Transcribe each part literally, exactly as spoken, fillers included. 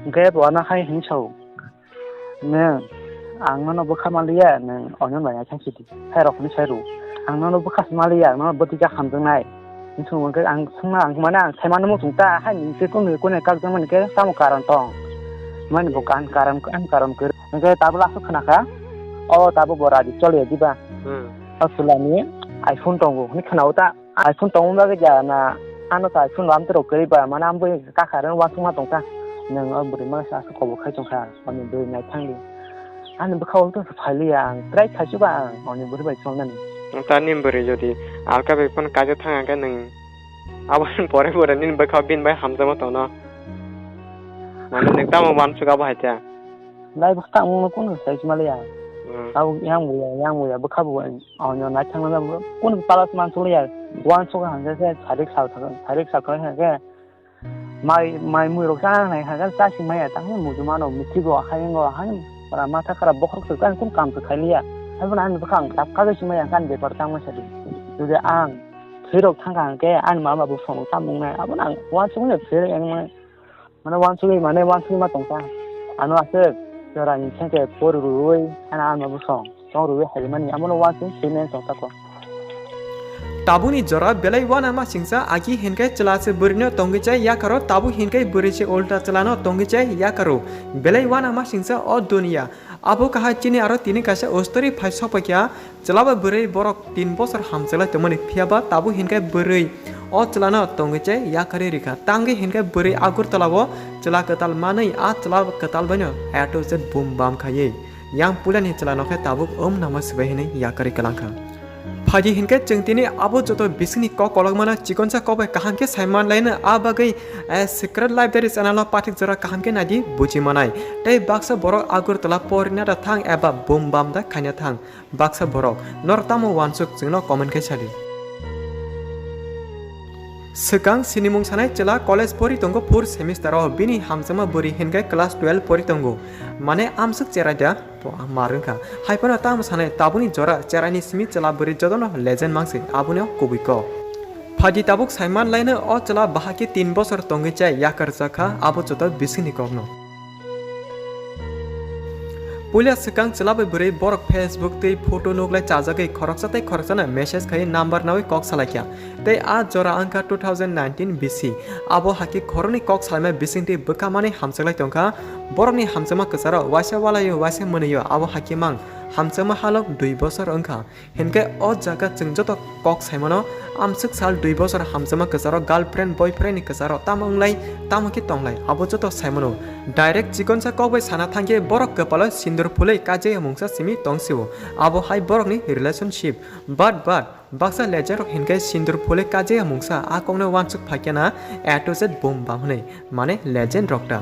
Hwnkhe bo ano hai hwnwi sao, "Nwng ang nono bwkha manliya, nwng onyon bai naithang sidi, hai rok hwnwi sai rw. Ang nono bwkha se manliya, ang nono bwtwi kha hamjaknai." Hwnwi swngo hwnkhe ang swngna, ang mane ang sai mano muchung ta, hai nwng se kunu kunu kakjakmani khe tamo karon tong? Mani bo kan karon, ang karon kwrwi. Hwnkhe tabuk last o khna kha, o tabuk bo raji choliya diba? Hmm. O chwlani iPhone tongo hwnwi khna-o ta. iPhone tongma bagwi ja na, ano ta iPhone lam tiro kwrwi ba, mane ambo kakhar wansukma tongkha. Nwng o bwrwi masa aswk kobok khai tongkha, ani bwrwi naithangdi. Ani bwkha o to phailiya ang, try khaisu ba ang, ani bwrwi bai songnani. Ta ni bwrwi jodi alka bai phone kaijak thang hwnkhe nwng abo pore pore nini bwkha o bini bai hamjakma tongno. Mane nwng tamo wansuk abo hai ta? Lai bwkha tangmungno kunu sai sima liya. Hmm. Abo yang buya, yang buya, bwkha bo, oh, no, naithangna bo, kunu pala se mansuk liya. Wansuk hangkhe khe, sarik sal thang, sarik sal thang hangkhe, mai, mai mui rok chana nai hangkhe, chasi maya, tangwi muju mano, mithi go, hai go, hai, para matha khara bokhok se, kan kun kam se khai liya. Hai bo nang bwkha ang kap kagwi sima ya, kan bepar tangma sadi. Jodi ang, thwi rok thangkha hangkhe, ani mama bo phone tangmung nai, abo nang wansuk liya, thwi rok yang nai. Mane wansugwi, mane wansugwi ma tongkha. Ano aswk jora ni sengke pori rwui, ano ano bwsong tong rwui hai mani, amono wansugwi swi mani tongkha ko. Tabukni jora belai uanama singsa, agi hinkhe chwla se bwrwino tongwi chai yakaro, tabuk hinkhe bwrwi se ulta chwlano tongwi chai yakaro. Belai uanama singsa o duniya. Abo kahai chini aro tini kaisa ustori phai sokphaikha, chwla bai bwrwi borok tin bosor hamjaklai tongmani, phiyaba tabuk hinkhe bwrwi o chwlano tongwi chai yakarwi rikha. Tangwi hinkhe bwrwi Agartala o chwla kwtal manwi a chwla kwtal baino A to Z bum bam khaiwi yang puilani chwlano khe tabuk wng nangma swbai hinwi yakarwi kwlangkha. Phaidi hinkhe chwng tini abo joto bisingni kok kolokmano chikonsa kok bai kaham khe sai manlaino, a bagwi, eh, Secret Library channel o pathik jora kaham khe naidi buji manai. Tei baksa borok Agartala porina da thang eba bum bam da khaina thang. Baksa borok nor tamo wansuk chwngno comment khe sadi. Swkang sinimung sanai chwla college pori tongo fourth semester o, bini hamjakma bwrwi hinkhe class twelve pori tongo. Mane amswk cherai da. Bo mar wngkha. Hai phano tamo sanai, tabukni jora cheraini simi chwla bwrwi jotono legend mangsi, aboni o kubui kok. Phaidi tabuk saiman laino o chwla bahai khe tin bosor tongwi chai yakarjak kha, abo joto bisingni kokno. Puila swkang chwla bai bwrwi borok Facebook tei photo nuklai chajagwi khoroksa tei khoroksano message khai number naui kok salaikha. Tei a jora wngkha two thousand nineteen B C. Abo hakhe khoroknwi kok salaima bisingtwi bwkha manwi hamjaklai tongkha. Borokni hamjakma kwcharo waisa walaio, waisa mwnwio, abo hakhe mang hamjakma halok dui bosor wngkha. Hinkhe o jaga chwng joto kok saimano, amswk sal dui bosor hamjakma kwcharo girlfriend, boyfriend ni kwcharo tamo wnglai, tamo khe tonglai, abo joto saimano. Direct chikonsa kok bai sana thangkhe borok kwpalo sindur phulwi kajia mungsa simi tongsio. Abo hai borokni relationship. But, but, Baksa legend rok hinkhe sindur phulwi kajia mungsa a kokno wansuk phaikhe na A to Z bum bam hwnwi, mane legend rok ta.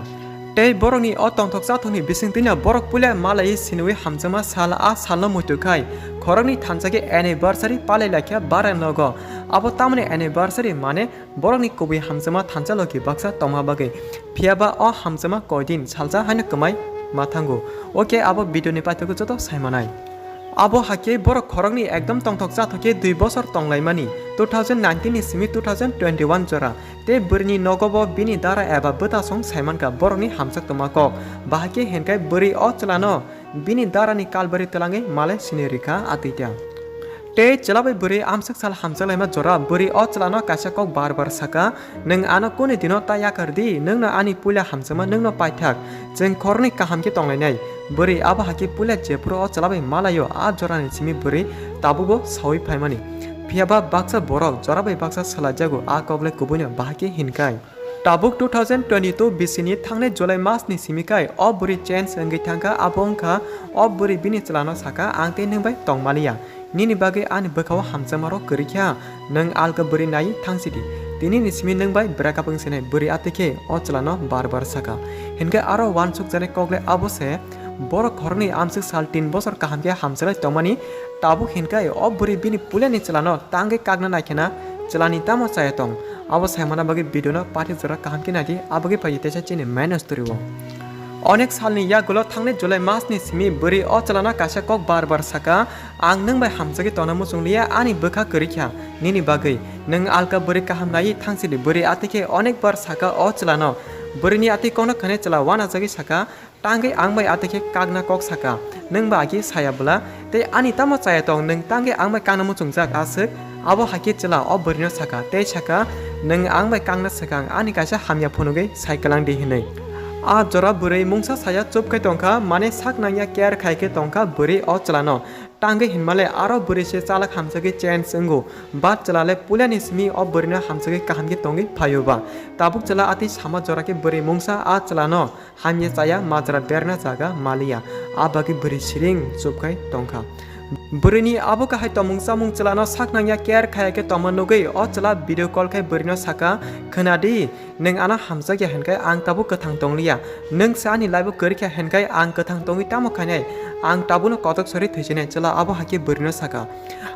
Tei borokni o tongthok chathokni bisingtwino borok puila malaiwi sinwi hamjakma sal a salno muitu khai khoroknwi thansa khe anniversary palai laikha bara nogo. Abo tamoni anniversary mane borokni kubui hamjakma thansa logi baksa tongma bagwi. Phiyaba o hamjakma koidin salsa haino kwmai ma thango. Oke, abo video ni paithago joto saimanai. Abo hakhe borok khoroknwi ekdom tongthok chathok khe dui bosor tonglaimani, two thousand nineteen ni simi two thousand twenty-one jora. Tei bwrwini nogo bo bini dara eba bwtasong saimankha borokni hamjak tongma kok. Bahai khe hinkhe bwrwi o chwlano bini darani kalbari twlangwi malai sini rikha atwita. Tei chwla bai bwrwi amswk sal hamjaklaima jora, bwrwi o chwlano kaisa kok bar bar saka, "Nwng ano kuni dino ta yakar di, nwngno ani puila hamjakma nwngno paithak, chwng khoroknwi kaham khe tonglainai." Bwrwi abo hakhe puila jephuru o chwla bai malaio, a jorani simi bwrwi tabukbo saui phaimani. Phiyaba baksa borok jora bai baksa swlaijago, a koklai kubuino bahai khe hinkai. Tabuk two thousand twenty-two bisini thangnai July masni simi kai o bwrwi change wngwi thangkha, abo wngkha o bwrwi bini chwlano saka, "Ang tei nwng bai tongmaliya, nini bagwi ani bwkhao hamjakmarok kwrwi kha, nwng alka bwrwi naiwi thangsidi, tinini simi nwng bai breakup wngsinai." Bwrwi atwi khe o chwlano bar bar saka. Hinkhe aro uansukjaknai koklai abo se, borok khoroknwi amswk sal tin bosor kaham khe hamjaklai tongmani, tabuk hinkai o bwrwi bini puilani chwlano tangwi kakna naikhena chwlani tamo chaya tong. Abo saimana bagwi video no pathik jora kaham khe naidi, abagwi phaidi teisa chini main story o. Onek salni yagulo thangnai July masni simi bwrwi o chwlano kaisa kok bar bar saka, "Ang nwng bai hamjagwi tongna muchung liya, ani bwkha kwrwi kha nini bagwi, nwng alka bwrwi kaham naiwi thangsidi." Bwrwi atwi khe onek bar saka o chwlano, Bwrwini atwi kokno khwnai chwla uanajagwi saka, "Tangwi ang bai atwi khe kakna kok saka, nwng ba agi saya bwla? Tei ani tamo chaya tong, nwng tangwi ang bai kakna muchungjak aswk?" Abo hai khe chwla o bwrwino saka tei saka, "Nwng ang bai kakna swkang ani kaisa hamya phunugwi sai kwlang di," hwnwi. A jora bwrwi mungsa saya chup khai tongkha, mane sak nangya care khai khe tongkha bwrwi o chwlano. Tangwi hinmale aro bwrwi se chalak hamsagwi change wngo, ba chwlale puilani simi o bwrwino hamsagwi kaham khe tongwi phaio ba. Tabuk chwla atwi sama jora khe bwrwi mungsa a chwlano hamya chaya majra berna jaga maliya, a bagwi bwrwi siring chupkhai tongkha. Bwrwini abo kahai tomung chamung chwlano sak nangya care khaya khe tongma nugwi o chwla video call khai bwrwino saka, "Khwnadi, nwng ano hamjakya hinkhai ang tabuk kwthang tongliya. Nwng se ani life-o kwrwikha hinkhai ang kwthang tongwi tamo khainai? Ang tabukno kotok sori thwisinai," chwla abo hai khe bwrwino saka.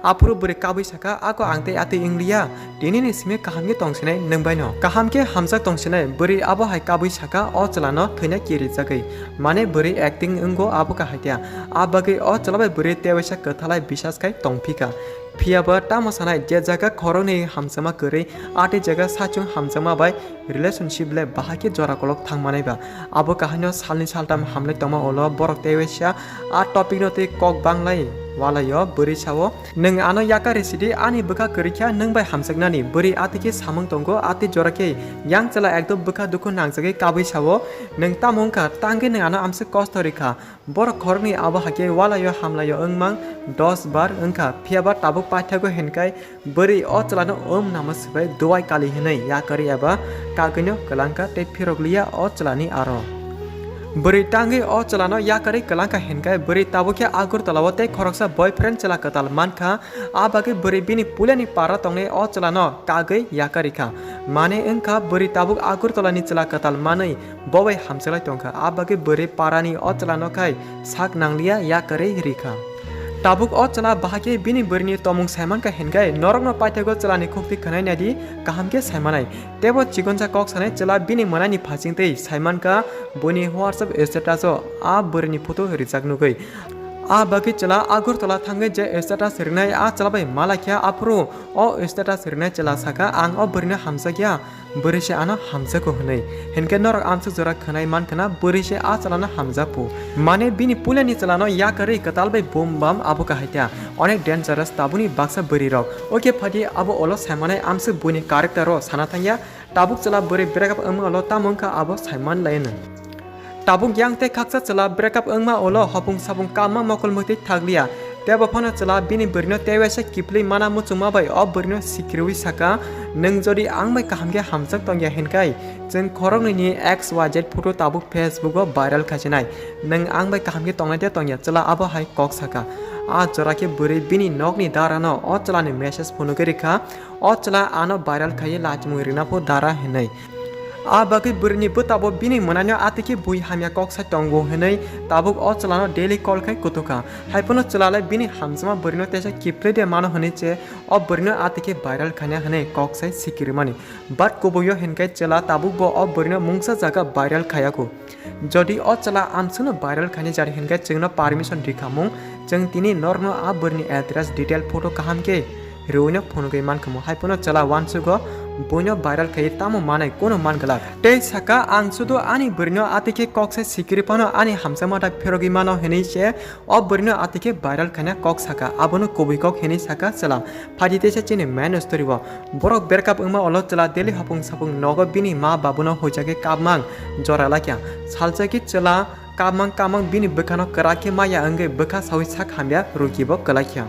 Aphuru bwrwi kabwi saka, "Ako ang tei atwi wngliya. Tinini simi kaham khe tongsinai nwng baino. Kaham khe hamjak tongsinai." Bwrwi abo hai kabwi saka, o chwlano thwina kirijagwi. Mane bwrwi acting wngo abo kahai tya. A bagwi o chwla bai bwrwi tewaisa kwthalai bisas khai tongphika. Phiya ba tamo sanai, je jaga khoroknwi hamjakma kwrwi, a tei jaga sachung hamjakma bai relationship le bahai khe jora kolok thang manai ba. Abo kahaino salni saltam hamlai tongma ulo borok tewaisa a topic no tei kok banglai walaio. Bwrwi sao, "Nwng ano yakarwi sidi, ani bwkha kwrwi kha nwng bai hamjaknani." Bwrwi atwi khe samung tongo, atwi jora khe yang chwla ekdom bwkha dukhu nangjagwi kabwi sao, "Nwng tamo wngkha, tangwi nwng ano amswk kosto rikha?" Borok khoroknwi abo hai khe walaio hamlaio wngmang dos bar wngkha, phiya ba tabuk paithago hinkhai bwrwi o chwlano om namo swbai duai kali hinwi yakarwi eba kagwino kwlangkha tei phirok liya o chwlani aro. Bwrwi tangwi o chwlano yakarwi kwlangkha hinkhai bwrwi tabuk khe Agartala-o tei khoroksa boyfriend chwla kwtal mankha, a bagwi bwrwi bini puilani para tongnai o chwlano kagwi yakarwi kha. Mane wngkha bwrwi tabuk Agartala-ni chwla kwtal manwi bo bai hamchalai tongkha, a bagwi bwrwi parani o chwlano khai sak nangliya yakarwi rikha. Tabuk o chwla bahai khe bini bwrwini tomung saimankha hinkhai norokno paithago chwlani khukti khwnai naidi kaham khe saimanai. Teibo chikonsa kok sanai chwla bini mwnaini phasingtwi saimankha buini WhatsApp status-o a bwrwini photo rijak nugwi. A bagwi chwla Agartala thangwi je status rinai a chwla bai malaikha, aphuru o status rinai chwla saka, "Ang o bwrwino hamjakya, bwrwi se ano hamjago," hwnwi. Hinkhe norok amswk jora khwnai mankha na bwrwi se a chwlano hamjakphu. Mane bini puilani chwlano yakarwi kwtal bai bum bam abo kahai tya. Onek dangerous tabukni baksa bwrwirok. Oke phadi abo ulo saimanai amswk buini character-o sana thangya. Tabuk chwla bwrwi breakup wngma ulo tamo wngkha abo saiman laino. Tabuk yang tei khaksa chwla breakup wngma ulo hopung sapung kamma mokol mwtwi thakliya. Teibo phano chwla bini bwrwino teiwaisa kiphilwi mana muchungma bai o bwrwino sikirwi saka, "Nwng jodi ang bai kaham khe hamjak tongya hinkhai, chwng khoroknwini X Y Z photo tabuk Facebook-o viral khaisinai. Nwng ang bai kaham khe tongnai de tongya?" Chwla abo hai kok saka. A jora khe bwrwi bini nokni darano o chwlani message phunugwi rikha. O chwla ano viral khaiwi lachimung rina pho dara hinwi. A bagwi bwrwini bwtabo bini mwnaino atwi khe bui hamya kok sai tongo hinwi tabuk o chwlano daily call khai kutukha. Haiphano chwlalai bini hamjakma bwrwino teisa kiphilwi de mano hinwi se o bwrwino atwi khe viral khaina hinwi kok sai sikirwmani. But kubuio hinkhai chwla tabukbo o bwrwino mungsa jaga viral khaiyaku. Jodi o chwla amswkno viral khainai jari hinkhai chwngno permission rikhamung, chwng tini norokno a bwrwini address detail photo kaham khe rwino phunugwi mankhamu. Haiphano chwla uansugo buino viral khaiwi tamo manai kunu manglak. Tei saka, "Ang sudu ani bwrwino atwi khe kok sai sikirwi phano ani hamjakma da phirogwi mano," hinwi se o bwrwino atwi khe viral khaina kok saka. Abono kubui kok hinwi saka chwla. Phaidi teisa chini main story-o. Borok breakup wngma ulo chwla daily hopung sapung nogo bini ma babuno huijagwi kapmang jora laikha. Salsa khe chwla kapmang kapmang bini bwkhano kwrak khe maya wngwi bwkha saui sak hamya rukibo kwlaikha.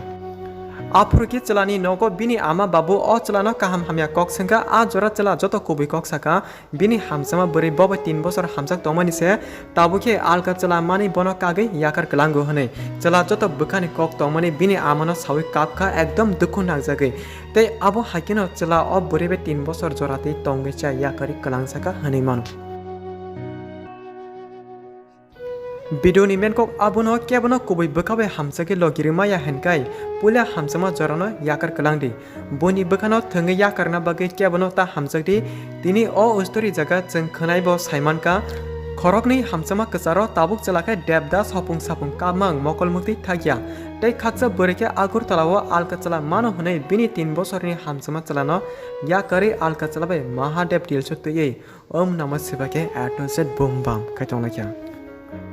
Aphuru khe chwlani nogo bini ama babu o chwlano kaham hamya kok swngkha, a jora chwla joto kubui kok saka. Bini hamjakma bwrwi bo bai tin bosor hamjak tongmani se, tabuk khe alka chwla manwi bono kagwi yakar kwlango hwnwi. Chwla joto bwkhani kok tongmani bini amano saui kapkha, ekdom dukhu nangjagwi. Tei abo hai kheno chwla o bwrwi bai tin bosor jora twi tongwi cha yakarwi kwlangsakha hwnwi mano. Video ni menkok abono kebono kubui bwkha bai hamjakgwi logi rwmaya hinkhai puila hamjakma jorano yakar kwlangdi. Buini bwkhano thwngwi yakarna bagwi kebono ta hamjakdi. Tini o story jaga chwng khwnaibo saimankha. Khoroknwi hamchama kwcharo tabuk chwla khe Devdas hopung sapung kapmang mokol muktwi thakya. Tei khaksa bwrwi khe Agartala o alka chwla mano hwnwi bini tin bosorni hamchama chwlano yakarwi alka chwla bai Mahadev Dilsho twiwi Om Namah Shivaya khe A to Z bum bam khai tonglaikha.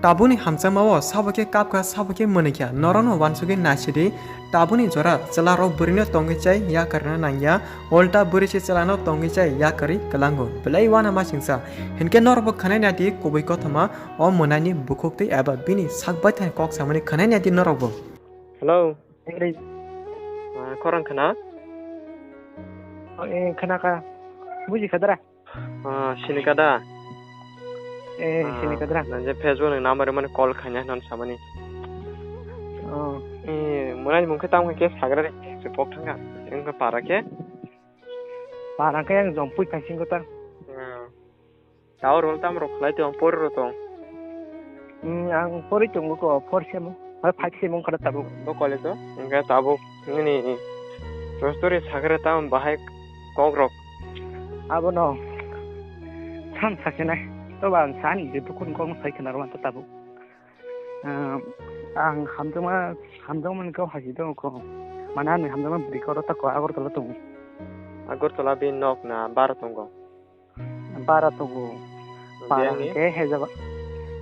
Tabukni hamchama o sabo khe kapkha, sabo khe mwnwikha, norokno wansugwi naisidi. Tabukni jora chwlarok bwrwino tongwi chai yakarna nangya, ulta bwrwi se chwlano tongwi chai yakarwi kwlango. Belai uanamasingcha. Hinkhe norokbo khwnai naidi kubui kothoma o mwnaini bukhuktwi eba bini sak baithani kok samani khwnai naidi norokbo. Hello. Hey. Ah, khorang khna? Oh, eh, khna kha. Buji kha dara? Ah, sini kha da? Eh, sini kha dara? Ah, nang je Facebook ni number mani call khaina hwnwi samani. Oh. Eh, mwnaini mung khe tamo khe sagra re, se pok thanga. Wngkha para khe? Para khe ang jom pui khaising kota. Ah. Tao rol tam rok khlai tong, pori ro tong. Hmm, ang pori tongo ko, four sem, ha, five sem wngkha da tabuk. Bo college o? Wngkha tabuk nini story sakre tam bahai kok rok. Abono sam sakhe nai. To ba ang sani je dukun kok sai khna rwan ta tabuk. Ah, ang hamjakma, hamjakmani kok hasi tongo ko. Mane ani hamjakma bwrwi koro ta ko Agartala tongo. Agartala bini nok na bara tongo? Bara tongo. Bara Biyangni? Hingke Hejaba-,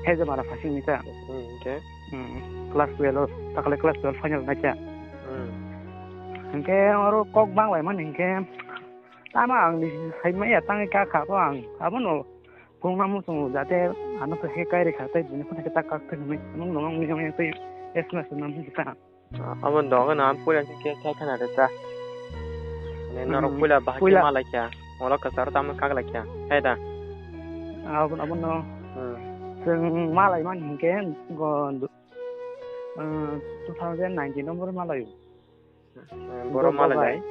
Hejamara phasing ni ta. Hmm, hingke? Hmm, class twelve o, takale class twelve final naikha. Hmm. Hingke oro kok banglaimani hingke tamo ang ni saimaya tangwi kakha bo ang. Abono phunukna muchungo jate ano se he kairi kha tei bini phone khe ta kak thwngwi nung nung nung nung tei S M S nang hwnka. Abo dogo na puila khe khe khana de ta. Ne norok Hmm, puila bahai puila. Khe malai kha. Olo kwcharo tamo kak lai kha. Hai da. Abo, abono Hmm. Chwng malai man hinkhe go, uh, two thousand nineteen number malai. Eh, borok malai lai.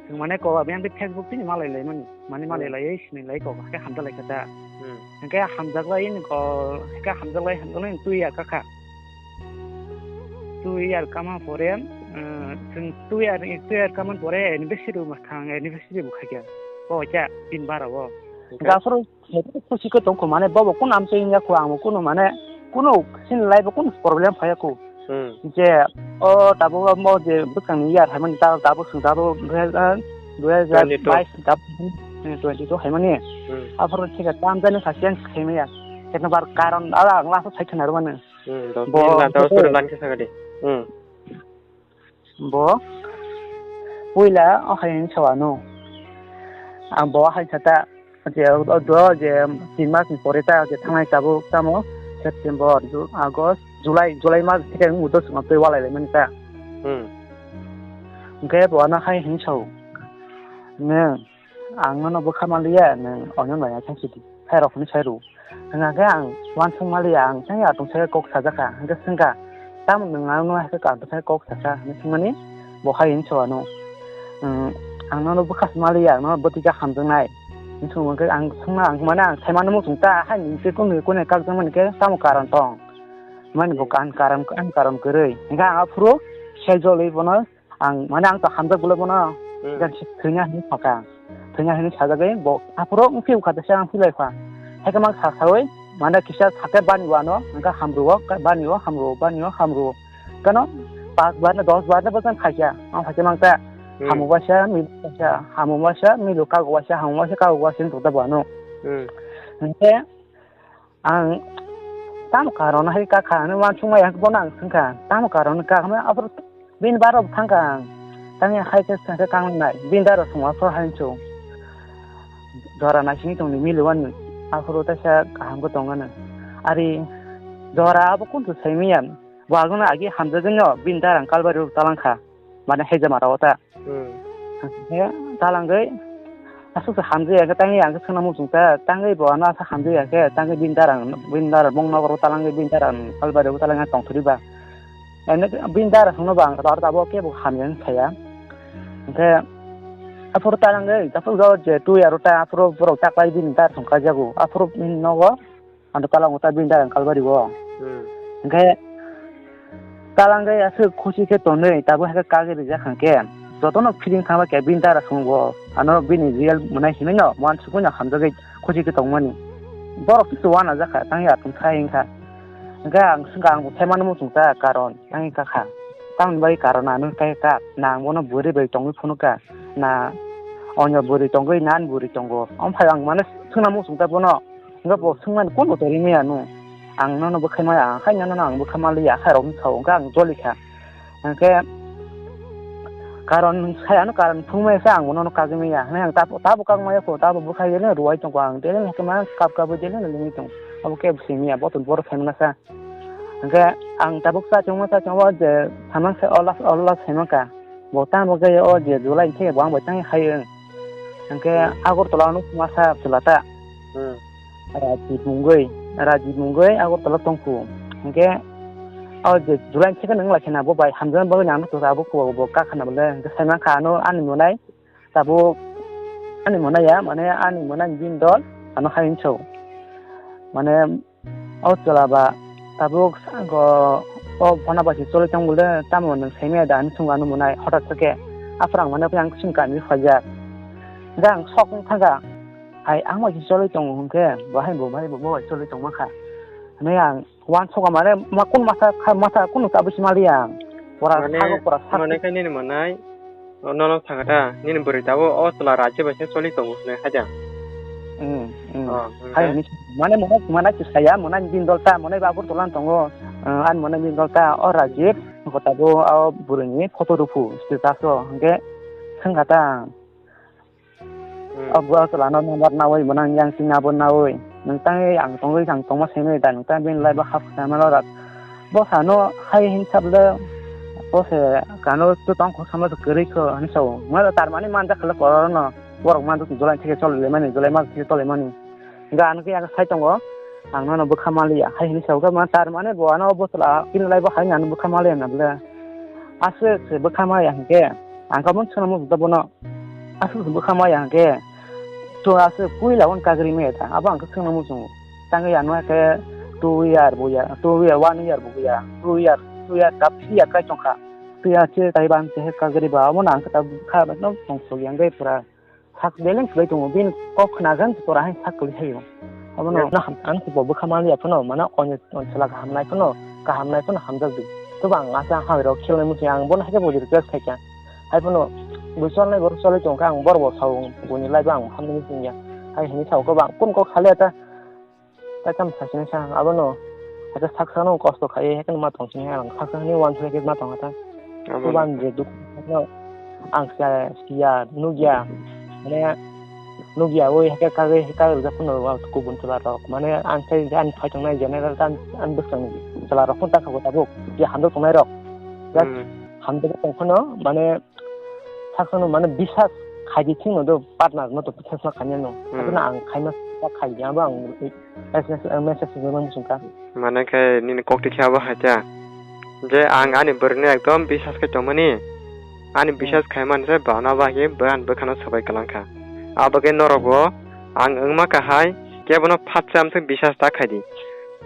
Chwng mane ko, abiyang tei Facebook tini malai lai mani. Mani malai Hmm. Lai, sini lai ko, khe hamjak lai kha da. Hmm. Hingke hamjak lai ni ko, hingke hamjak lai, hamjak lai twi ya kha kha. Twi ya kama pore, eh, chwng twi ya, twi ya kama pore, university bo thang, university bo kha kya. Ko kya, tin bara bo. Hingke? Hingke aphuru Khusi khe tongkho, mane bobo kunu amchai wngya kho, ang bo kunu mane kunu chini life o kunu problem phaiya kho. Hmm. Je o tabuk mo je bwskang ni year phaimani ta tabuk chwng tabuk dui hajar, dui hajar bais Twenty two. Tabuk, hmm, twenty two phaimani. Hmm. Aphuru thik khe tam jani kha change khaimaya. Khetno bar karon ala ang last o sai khna rwmani. Hmm, dos Bo minute na, dos minute lan khe sakadi. Hmm. Bo puila o hai hinwi sa ano. Ang bo hai sa ta, je o do je tin mas ni pore ta je thangnai tabuk tamo September, Ju-, August, July, July mas thik ang mudo swngo tei walai lai mani ta. Hmm. Hingke bo ano hai hinwi sa o. Nwng Ang nono bwkha manliya, nwng oino naiya thang sidi. Phairok hwnwi sai rw. Hwnka khe ang uansuk manliya, ang thang ya tong sai kok sajak kha. Hwnkhe swngkha, "Tamo nwng ano hai khe ang tong sai kok sakha?" hwnwi swngmani, bo hai hwnwi sa ano, "Ang nono bwkha se manliya, ang nono bwtwi khe hamjaknai." Hwnwi swngma khe ang swngna, ang mane ang sai mano muchung ta, hai nini se kunu kunu kakjakmani khe tamo karon tong? Mani bo Hmm. kan karon, ang karon kwrwi. Hwnkhe ang aphuru sel jolwi bono Ang, mane, ang to hamjak bwlai bono, Hmm. gan si thwina hinwi sakha. Thwina hinwi sajagwi bo aphuru wng phiu kha, tesa ang philai kha. Hai khe mang sa saui, mane, kisa sakhe bani o ano, hwnkhe hamrwo, bani o hamrwo, bani o hamrwo. Kano, pas bar na dos bar na bwsang khaikha. Ang khaikhe mang ta, Hmm. Hamu waisa, milu waisa, hamu waisa, milu kago waisa, hamu waisa, kago waisa wng tongta bo ano. Hmm. Hwnkhe, Ang tamo karon hai kakha hinwi uansukmaya, bono ang swngkha, "Tamo karon kakha?" Aphuru bini bara bo thangkha ang. Tangwi hai khe swngkhe kangnai, bini dara swngo aphuru hai hinsu. Jora naisingwi tongdi mili wani, aphuru teisa kaham khe tongmani. Ari jora abo kuntu saimanya, bo agwno agi hamjagwino bini dara ang kalbari rw talangkha, mane hejamara o ta. Hmm. Hwnkhe talangwi aswk se hamjaya khe tangwi ang khe swngna muchung ta, tangwi bo ano aswk hamjaya khe tangwi bini dara, bini dara bong nogo talangwi bini dara kalbari o talangwi tongthokdi ba. Ene bini dara songno ba ang aro tabuk kebo hamya wng saya. Hwnkhe aphuru talangwi aphuru je twi aro ta aphuru borok chaklai bini dara song kaijago aphuru bini nogo. Ano talango ta bini dara kalbari o. Hmm. Hwnkhe talangwi aswk khusi khe tonwi tabuk hai khe kagwi rijak hwnkhe jotono feeling thangba khe bini dara swngo. Ano bini real mwnai hinwi no uansukwi no hamjagwi khusi khe tongmani. Borok kisa uanajak kha, tang ya tong thai wngkha. Hingkhe ang swngkha, ang bo thai mano muchung ta karon, tang wngkha kha. Tamoni bagwi karon ano khe kha, na ang bono bwrwi bai tongwi phunuk kha, na onyo bwrwi tongwi, na ani bwrwi tongo. Omo phai ang mano swngna muchung ta bono. Hingkhe bo swngmani, "Kunu torwi maya nung? Ang nono bwkhai maya, ang haino nono ang bwkha manliya," hai rok wng sao, hingkhe ang joli kha. Hingkhe karon sai ano, karon phungmaya se ang bono kagwi maya. Hwnwi ang tabo, tabo kagmaya kho, tabo bwkhai daily ruwai tongkha ang, daily hwnkhe ma kap kabwi daily lingwi tong. Abo kebo simi ya, bo to borok sai mano sa. Hingkhe ang tabuk cha chongma cha chongma je samang se ola ola sai mankha. Bo tamo khe o je July khe bo ang bai tang hai wng. Hingkhe Agartala no masa chwla ta. Hmm. Rajib mungwi, Rajib mungwi Agartala tongkhu. Hingkhe o je July theke nang lai khena bo bai hamjak bagwi nang tok abo kho bo kakhana bole. Hingkhe sai mankha ano ani monai tabuk ani monai ya, mane ani monai din dol ano hai hinso. Mane o chwla ba tabuk go o phone bai se choli tong bole, tamo nwng sai maya da hinwi swng ano monai hotat khe. Aphuru ang mane ang swngkha hinwi khaijak. Hingkhe ang sok wng thangkha. Hai ang bai se choli tongo hwnkhe, bo hai bo bai bo bai choli tongma kha. Hwnwi ang uansukha mane ma kun masa kha, masa kunu tabuk se maliya ang. Pora Mane, sago pora sak. Mane khe nini monai, o nono sakha ta, nini bwrwi tabuk o chwla rajyo bai se choli tongo hwnwi khaida. Hmm, hmm. Oh, Hai hwnwi. Hwnwi mane monai, monai se saya, monai din dol ta, monai ba Agartala tongo, eh, ani monai din dol ta, o Rajib, ko tabuk o bwrwini photo rwphu, status o, hwnkhe swngkha ta ang. Hmm. O bwsa chwla no number nawi, bo nang yang sing abo nawi. Nwng tangwi ang tongwi, ang tongma sengwi da, nwng tang bini life o hap kha mano rak. Bo sano hai hin sab le, bo se kano to tong kho sama kwrwi kho hin sao. Mo tar mani man jak khala koror no. Borok man to July theke choli le mani, July mas theke choli mani. Ga ano khe ang sai tongo. Ang nono bwkha maliya. Hai hin sao ga ma tar mani bo ano bo chwla bini life o hai ano bwkha maliya na bole. Aswk se bwkha maliya hwnkhe. Ang ka mon sona mo bono. Aswk bwkha maya hwnkhe, to aswk puila wan kagri maya ta, abo ang khe swngna muchungo. Tangwi ano khe two year bo ya, two year, one year bo ya, two year, two year, ta three year kai tongkha. Twi ya che tai ban che kagri ba, omo nang khe ta bwkha no tong sogwi ang khe pura sak beleng kwlai tongo, bini kok khna khe pura hai sak kwlai thaio. Abono Hmm. no ham, ang khe bo bwkha maliya phano, mano onyo, onyo chwla kaham nai phano, kaham nai phano hamjak di. To bang asa hai rok khelnai muchungo ang bono hai khe bo request khai kha. Hai phano bui cholnai borok cholwi tongkha, ang borok bo sao, buini life o ang hamnani singya. Hai hinwi sao khe bang kun kok khaliya ta, ta tamo sachini sa abono. Hai khe saksa no kosto khaiwi hai khe ma tong sini ang saksa ni uansukha khe ma tong kha ta. Abono. Bang je duk no ang sa siya nukya. Mane nukya oi hai khe kagwi kagwi rwjak phano kubun chwla rok. Mane ang sai ani phai tongnai general ta ani bwskang ni chwla rok phano ta kha bo tabuk. Je hamjak tongnai rok. Just Hmm. hamjak tong phano mane Sakno mane bisas khaidi thwngno do partner no to bisas ma khainai no. Hmm. Hakhe no ang khaima sa khaidi abo ang S M S, message rwna muchung kha. Mane khe nini kok tikhe abo hai ta. Je ang ani bwrwino ekdom bisas khe tongmani. Ani Hmm. bisas khaimani se bana ba khe bo ani bwkhano swbai kwlang kha. Abo khe norok bo ang wngma kahai kebono phatsa amswk bisas ta khaidi.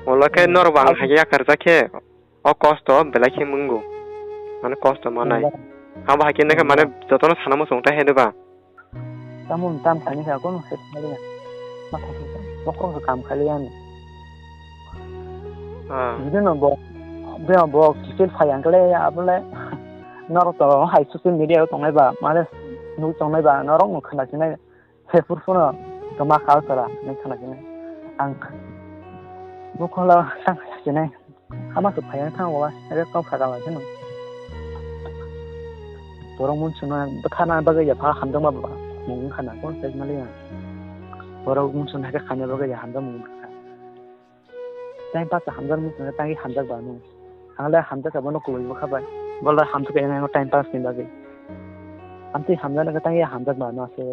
Ulo khe Hmm. norok bo ang Abo hai khe yakarjak khe. O kosto belai khe mungo. Mane kosto manai. Nangba. Abo hai khe nangkhe mane Nangba. Jotono sana muchung ta he de ba. Tamo tam khaini kha kono se khali na. Ma thai khe bokhorok se kam khali ani. Ah. Bidino bo, bidino bo kisil phai ang kle abole. Norok to hai social media o tongnai ba, mane nuk tongnai ba, norok no khna sinai. Sepur phano gama kha sara, nai khana khe ang bukhola sang khe nai ama se phai thang wa, ere kok kha gala khe no. Borok mun chuna bwthana bagwi ya pha hamjakma ba mung khana kon sai mali ya. Borok mun chuna khe khana bagwi ya hamjak mung kha. Time pass hamjak mung chuna tangi hamjak ba no. Ang le hamjak ka bono kubui bwkha bai. Bola hamjak ka yang time pass ni bagwi. Amtwi hamjak na tangi hamjak ba no se.